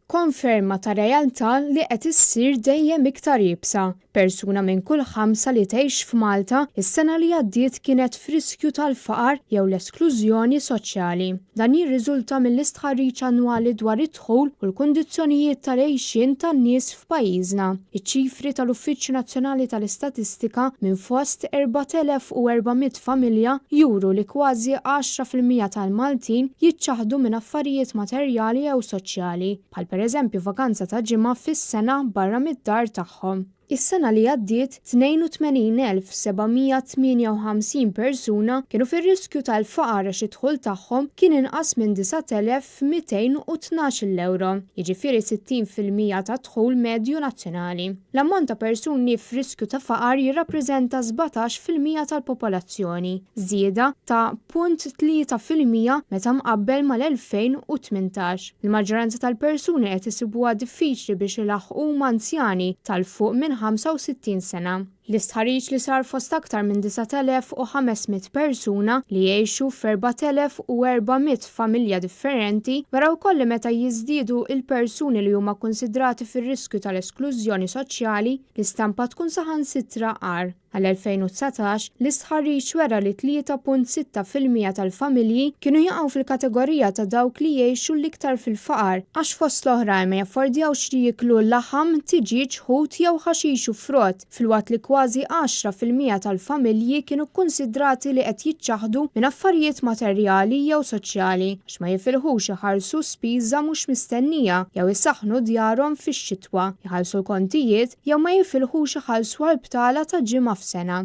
Konferma ta' realtà li qed issir dejjem iktar iebsa. Persuna minn kull ħamsa li tgħix f'Malta is-sena li għaddiet kienet f'riskju tal-faqar jew l-esklużjoni soċjali. Dan jirriżulta mill-istħarriġ annwali dwar id-dħul u l-kundizzjonijiet tal-għixien tan-nies f'pajjiżna. Iċ-ċifri tal-Uffiċċju Nazzjonali tal-Istatistika minn fost 4,400 familja juru li kważi 10% tal-Maltin jiċċaħħdu minn affarijiet materjali jew soċjali, bħal pereżempju vakanza ta' ġimgħa fis-sena barra mid-dar tagħhom. Is-sena li għaddiet, 82,758 persuna kienu fir-riskju tal-faqar għax id-dħul tagħhom kien inqas minn 9,212 ewro, jiġifieri 60% tad-dħul medju nazzjonali. L-ammont ta' persuni f'riskju ta' faqar jirrappreżenta 17% tal-popolazzjoni, żieda ta' punt 3% meta mqabbel mal-2018. Il-maġġoranza tal-persuni qed isibuha diffiċli biex ilaħħqu huma anzjani ta' 'l fuq minn 65 sena. L-istħarriġ li sar fost aktar minn 9,500 persuna li jgħixu f'4,400 familja differenti wera wkoll li meta jiżdiedu il-persuni li huma kkunsidrati fir-riskju tal-esklużjoni soċjali, l-istampa tkun saħansitra agħar. Għall-2019, l-istħarriġ wera li 3.6% tal-familji kienu jaqgħu fil-kategorija ta' dawk li jgħixu l-iktar fil-faqar għax fost l-oħrajn ma jaffordjawx li jiklu laħam, tiġieġ, ħut jew ħaxix u frott, filwaqt li kważi 10% tal-familji kienu kkunsidrati li qed jiċċaħħdu minn affarijiet materjali jew soċjali għax ma jifilħux iħallsu spiża mhux mistennija jew isaħħnu djarhom fix-xitwa, iħallsu l-kontijiet jew ma jifilħux iħallsu għal btala ta' ġimgħa f'sena.